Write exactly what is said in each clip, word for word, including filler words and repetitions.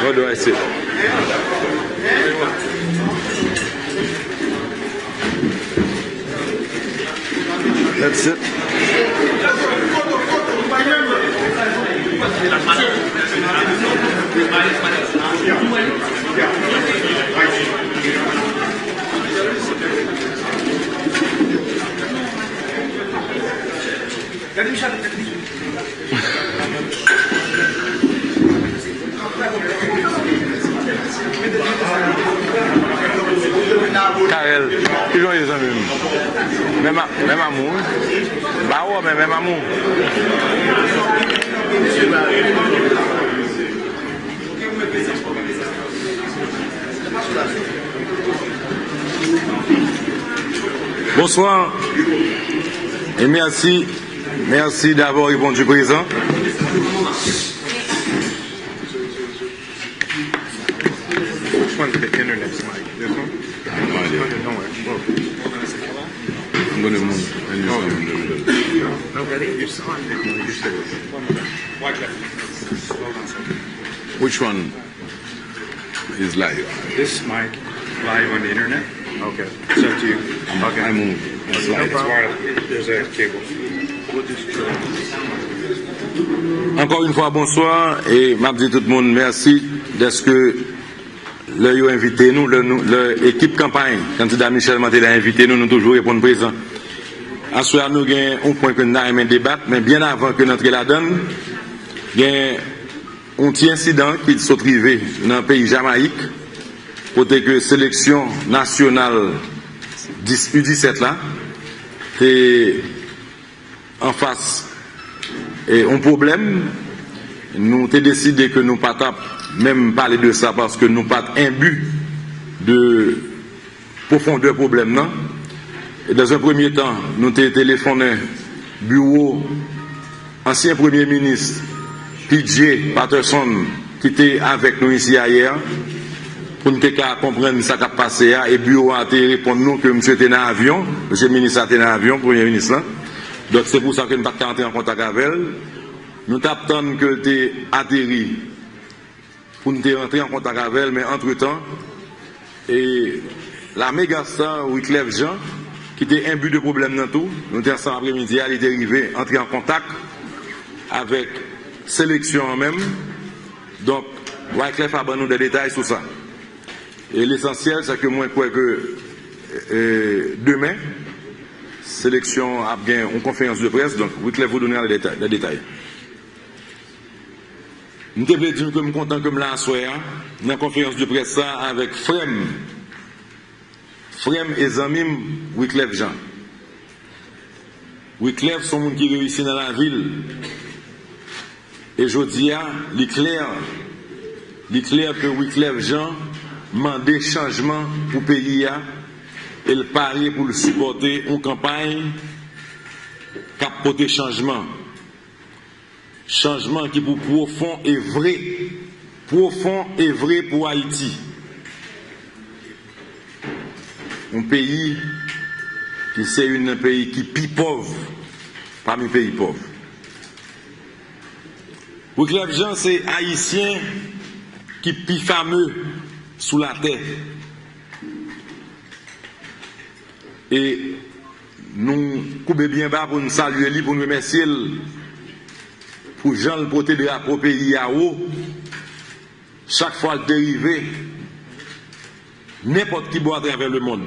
What do I say? That's it. Karèl, kijan w ye, zanmi m? Menm a-, menm amou, wi. M pa wè w, men menm amou. Bonsoir et merci. Merci d'avoir répondu présent. Which one's the internet's mic? This one? Don't worry. I'm gonna move. No, ready? It's on. Which one is live? This mic live on the internet? Okay. It's up to you. Okay. I move. It's live. No problem. There's a cable. Ankò yon fwa, bonswa, e m ap di tout moun mèsi dèske lè yo envite nou, lè nou, lè ekip kanpay kandida Michel Martelly a envite nou, nou toujou reponn prezan. Aswè a, nou gen yon pwen ke n ta renmen debat, men byen avan ke n antre ladan l, gen yon ti ensidan ki sot rive nan peyi Jamayik, kote ke seleksyon nasyonal dis, U disèt la te anfas, e, yon pwoblèm. Nou te deside ke nou pa t ap menm pale de sa paske nou pa t enbi de pwofondè pwoblèm nan. E, dans un premier temps, nou te telefonnen biwo ansyen premye minis P J Patterson, ki te avèk nou isi ayè, pou n te ka konprann sa k ap pase a, e biwo a te reponn nou ke misye te nan avyon, misye minis la te nan avyon, premye minis lan. Donk, se pou sa ke n pa t ka antre an kontak avè l. Nou t ap tann ke l te ateri pou n te rantre an kontak avè l, men antretan, e, la méga star Wyclef Jean, ki te enbi de pwoblèm nan tou, nou te ansanm apremidi a, li te rive antre an kontak avèk seleksyon an menm. Donk, Wyclef a ban nou de detay sou sa. E lesansyèl, se ke mwen kwè ke, e, demen, seleksyon ap gen yon konferans de près, donk Wyclef, vous donnez les détails, les détails. M te vle di nou ke m kontan ke m la aswè a, nan konferans de près sa a avèk frè m, frè m e zanmi m, Wyclef Jean. Wyclef se yon moun ki reyisi nan lavi l. E jodi a, li klè, li klè ke Wyclef Jean mande chanjman pou peyi a, e l pare pou l sipòte yon kanpay k ap pote chanjman. Chanjman ki pou pwofon e vre, pwofon e vre pou Ayiti. Yon peyi ki se youn nan peyi ki pi pòv pami peyi pòv. Wyclef Jean se Ayisyen ki pi fame sou latè. E nou koube byen ba pou n salye li, pou n remèsye l pou jan l pote drapo peyi a wo chak fwa l te rive nenpòt ki bò atravè lemonn.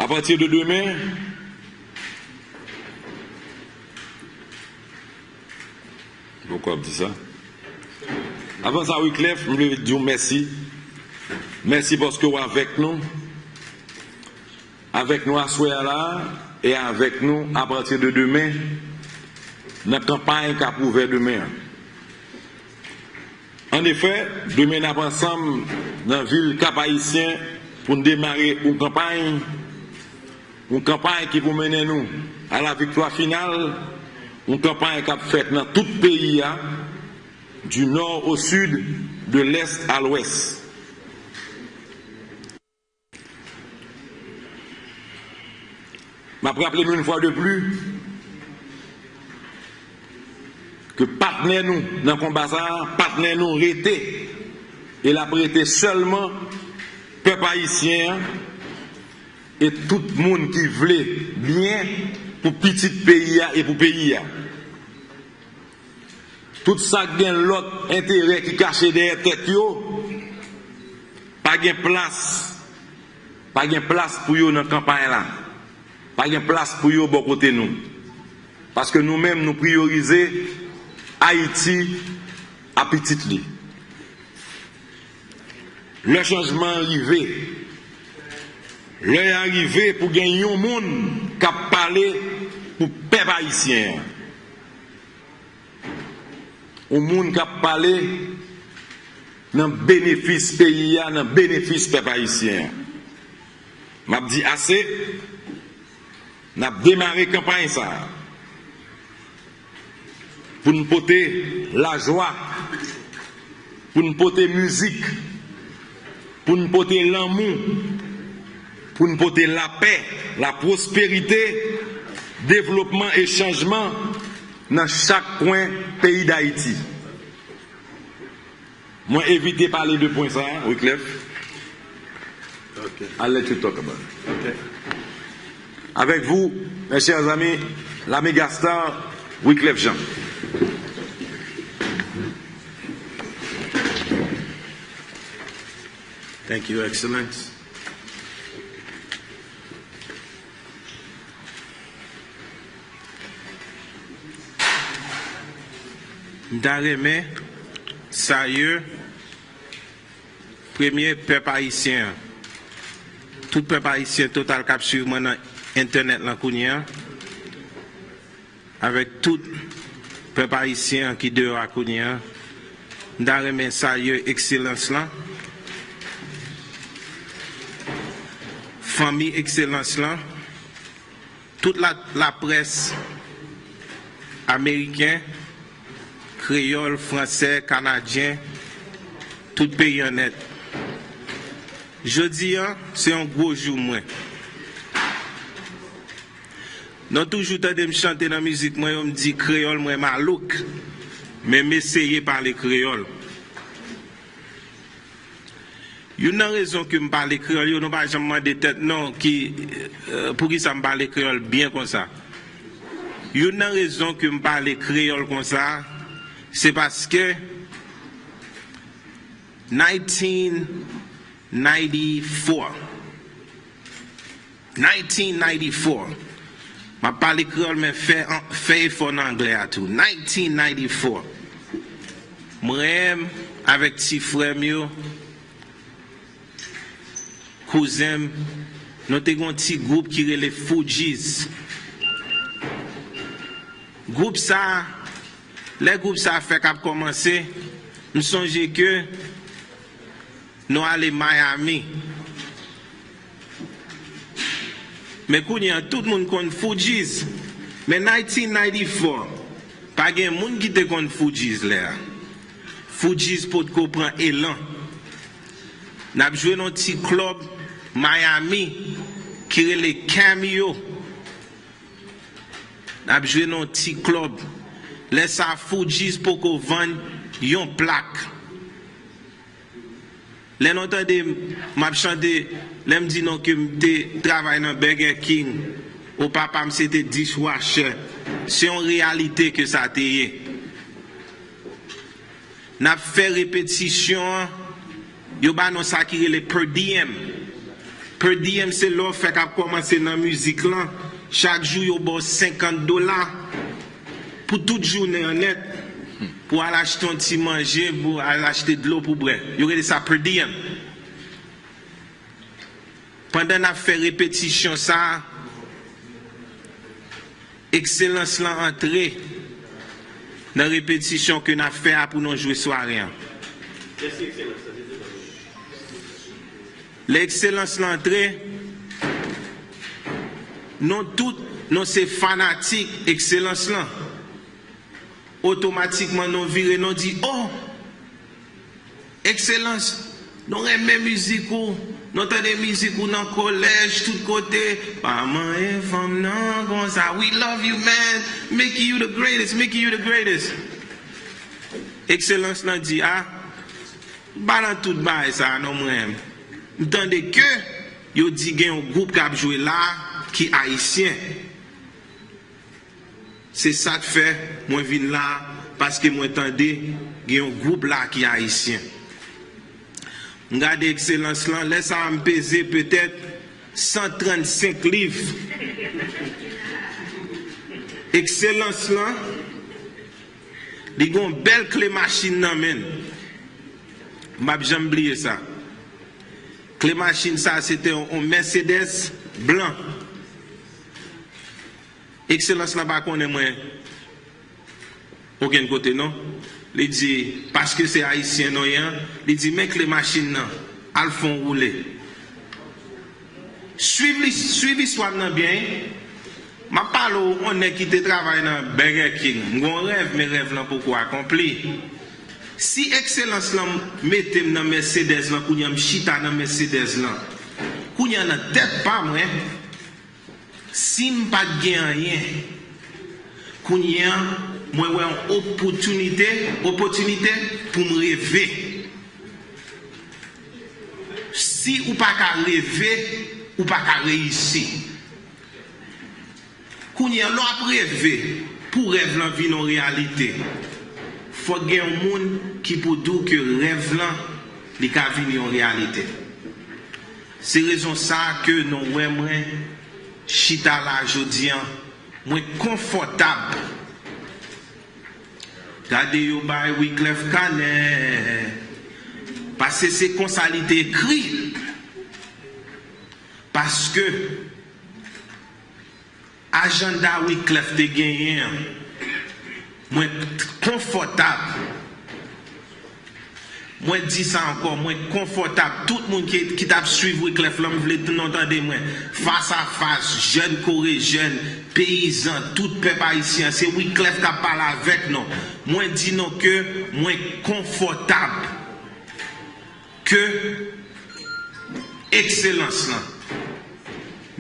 Apati de demen, Poukwa ap di sa? Avan sa, Wyclef, m vle di w mèsi. Mèsi paske w avèk nou. Avèk nou aswè a la a, e avèk nou apati de demen, nan kanpay k ap ouvè demen an. Annefè, demen n ap ansanm nan vil Kap Ayisyen pou n demare yon kanpay, yon kanpay ki pou mennen nou a la viktwa final, yon kanpay k ap fèt nan tout peyi a, du nord au sud, de l'est à l'ouest. M ap raple nou yon fwa de pli ke patnè nou nan konba sa a, patnè nou rete, e l ap rete sèlman pèp ayisyen an e tout moun ki vle byen pou pitit peyi a e pou peyi a. Tout sa k gen lòt enterè ki kache dèyè tèt yo, pa gen plas, pa gen plas pou yo nan kanpay la. Pa gen plas pou yo bò kote nou. Paske nou menm, nou priyorize Ayiti a pitit li. Lè chanjman an rive, lè a rive pou gen yon moun k ap pale pou pèp ayisyen an. Yon moun k ap pale nan benefis peyi a, nan benefis pèp ayisyen an. M ap di ase, n ap demare kanpay sa a pou n pote lajwa, pou n pote mizik, pou n pote lanmou, pou n pote lapè, lapwosperite, devlopman e chanjman nan chak kwen peyi Dayiti. Mwen evite pale de pwen sa a, Wiclef. Okay. I'll let you talk about it. Okay. Avec vous, mes chers amis, la méga star, Wiclef Jean. Thank you, Excellence. M ta renmen salye premye pèp ayisyen an. Tout pèp ayisyen total k ap swiv mwen nan entènèt lan kounye a. Avèk tout pèp ayisyen an ki deyò a kounye a, m ta renmen salye ekselans lan, fanmi ekselans lan, tout la, laprès ameriken, kreyòl, fransè, kanadyen, tout peyi an nèt. Jodi a, se yon gwo jou mwen. Nou toujou tande m chante nan mizik mwen yo, m di kreyòl mwen malouk, men m eseye pale kreyòl. Youn nan rezon ke m pale kreyòl yo, nou pa janm mande tèt nou ki, euh, poukisa m pale kreyòl byen konsa. Youn nan rezon ke m pale kreyòl konsa, se paske nineteen ninety-four. Nineteen ninety-four. M ap pale kreyòl, men fè, fè efò nan anglè a tou. Nineteen ninety-four. Mwen menm avèk ti frè m yo, kouzen m, nou te gen yon ti gwoup ki rele Fugees. Gwoup sa, lè gwoup sa fèk ap kòmanse, m sonje ke nou ale Miami. Men kounye a, tout moun konn Fugees. Men nineteen ninety-four, pa gen moun ki te konn Fugees lè a. Fugees potko pran elan. N ap jwe nan yon ti klèb Miami ki rele Cameo. N ap jwe nan yon ti klèb. Lè sa a, Fugees poko vann yon plak. Lè nou tande m, m ap chante, lè m di nou ke m te travay nan Burger King, o papa m se te dishwasher. Se yon reyalite ke sa te ye. N ap fè repetisyon an, yo ba nou sa ki rele per diem. Per diem se lè w fèk ap kòmanse nan mizik lan, chak jou yo ba w senkant dola pou tout jounen an nèt, pou al achte yon ti manje, pou al achte dlo pou bwè. Yo rele sa per diem. Pandan n ap fè repetisyon sa a, Ekselans lan antre nan repetisyon ke n ap fè a pou nou jwe sware an. Lè Ekselans lan antre, nou tout, nou se fanatik Ekselans lan. Otomatikman, nou vire, nou di, "Oh! Ekselans, nou renmen mizik ou. Nou tande mizik ou nan kolèj, tout kote. Pa manyen fanm nan konsa. We love you, man. Mickey, you the greatest. Mickey, you the greatest. Ekselans lan di, a, m pa nan tout bagay sa a non, mwen. M tande ke yo di gen yon gwoup k ap jwe la ki ayisyen. Se sa k fè mwen vin la, paske mwen tande gen yon gwoup la ki ayisyen. M gade Ekselans lan, lè sa a m peze petèt san trannsenk liv. Ekselans lan, li gen yon bèl kle machin nan men l. M p ap janm bliye sa. Kle machin sa, se te yon, yon Mercedes blan. Ekselans lan pa konnen mwen okenn kote non. Li di, paske se ayisyen non ye an, li di, men kle machin nan, al fè yon woule. Swiv li, swiv istwa m nan byen, wi. M ap pale w yon nèg ki te travay nan Burger King. M gen yon rèv, men rèv lan poko akonpli. Si Ekselans lan mete m nan Mercedes lan, kounye a m chita nan Mercedes lan. Kounye a nan tèt pa mwen, si m pa t gen anyen, kounye a, mwen wè yon opòtinite, opòtinite pou m reve. Si ou pa ka reve, ou pa ka reyisi. Kounye a, lè w ap reve, pou rèv lan vin yon reyalite, fòk gen yon moun ki pou di w ke rèv lan, li ka vin yon reyalite. Se rezon sa a ke nou wè mwen chita la jodi a, mwen konfòtab. Gade yo bay Wyclef kanè, paske se konsa li te ekri. Paske ajanda Wyclef te genyen an, mwen konfòtab. Mwen di sa ankò, mwen konfòtab. Tout moun ki, ki t ap swiv Wyclef lan, m vle nou tande mwen. Fas a fas, jèn kore jèn, peyizan, tout pèp ayisyen an, se Wyclef k ap pale avèk nou. Mwen di nou ke mwen konfòtab ke Ekselans lan,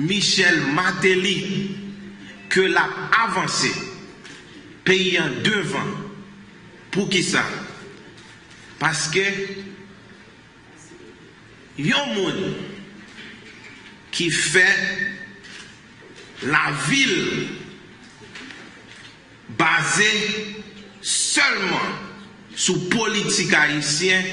Michel Martelly, ke l ap avanse peyi an devan. Poukisa? Paske yon moun ki fè lavi l baze sèlman sou politik ayisyen,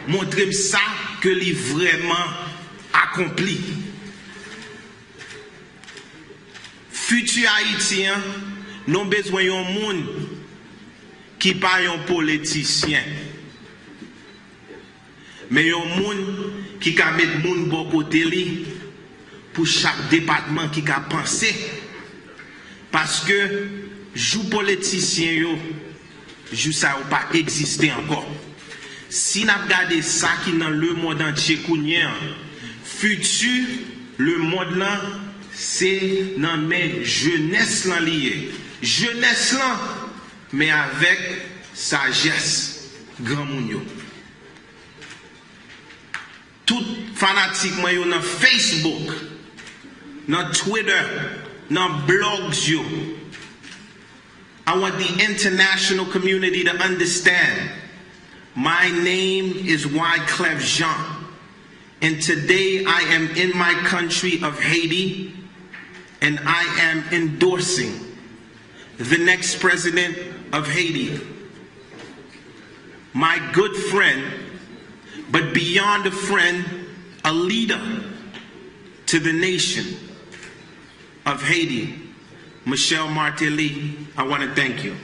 montre m sa ke li vrèman akonpli. Fiti Ayiti an, nou bezwen yon moun ki pa yon politisyen, men yon moun ki ka met moun bò kote li pou chak depatman ki ka panse. Paske jou politisyen yo, jou sa yo pa egziste ankò. Si n ap gade sa ki nan lemonn antye kounye an, fiti lemonn lan, se nan men jenès lan li ye. Jenès lan, men avèk sajès granmoun yo. Tout fanatik mwen yo nan Facebook, nan Twitter, nan blogs yo, I want the international community to understand my name is Wyclef Jean, and today I am in my country of Haiti, and I am endorsing the next president of Haiti, my good friend, but beyond a friend, a leader to the nation of Haiti, Michel Martelly. I want to thank you.